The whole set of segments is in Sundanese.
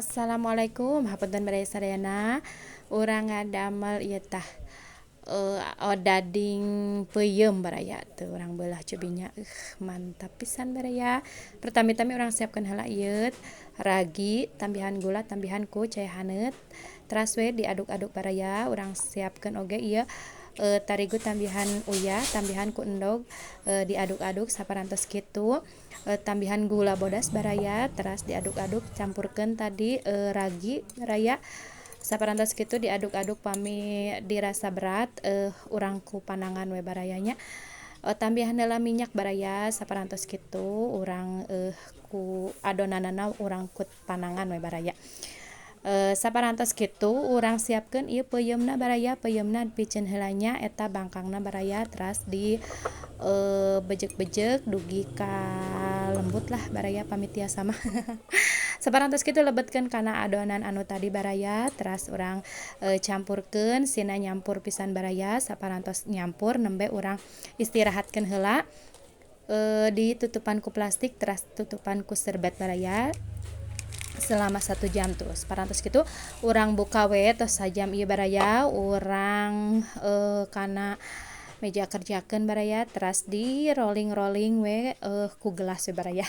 Assalamualaikum, hapunten baraya sadayana. Urang ngadamel ieu tah, odading peuyeum baraya teu urang beulah cobi nya. Mantap pisan, baraya. Pertami-tami urang siapkeun heula ieu ragi, tambihan gula, tambihan ku cai haneut, teras we diaduk-aduk, baraya. Urang siapkeun oge ieu tarigu, tambihan uyah, tambihan ku endog, diaduk-aduk. Saparantos kitu, tambihan gula bodas, baraya, teras diaduk-aduk. Campurkeun tadi ragi, baraya. Saparantos kitu diaduk-aduk. Pami dirasa berat, urang ku panangan we, baraya nya. Tambihan heula minyak, baraya. Saparantos kitu urang ku adonanana urang ku panangan we, baraya. Saparantos kitu urang siapkeun ieu peuyeumna, baraya. Peuyeumna piceun heula nya eta bangkangna, baraya, teras di bejek-bejek dugi ka lembut lah, baraya, pami tiasa mah. Saparantos kitu lebetkeun kana adonan anu tadi, baraya, teras urang campurkeun sina nyampur pisan, baraya. Saparantos nyampur, nembe urang istirahatkeun heula, ditutupan ku plastik, teras tutupan ku serbet, baraya, selama 1 jam. Terus parantos kitu urang buka we tos sajam ieu, baraya. Urang kana meja kerjakeun, baraya, teras di rolling rolling we ku gelas we, baraya.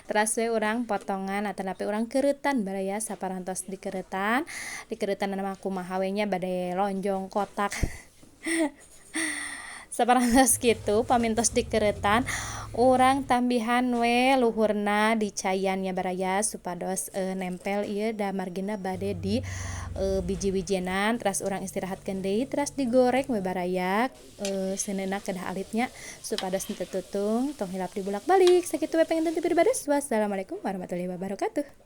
Teras we urang potongan atanapi urang keureutan, baraya. Saparantos dikeureutan, dikeureutan mah kumaha we nya, bade lonjong, kotak. Saparantos kitu, pami tos dikeureutan, urang tambihan we luhurna dicaian nya, baraya, supados nempel ieu da margina bade di biji-bijinan. Teras urang istirahatkeun deui, teras digoreng we, baraya. Seuneuna kedah alit nya supados henteu tutung. Tong hilap dibulak-balik. Sakitu we panginten ti pribados. Wassalamualaikum warahmatullahi wabarakatuh.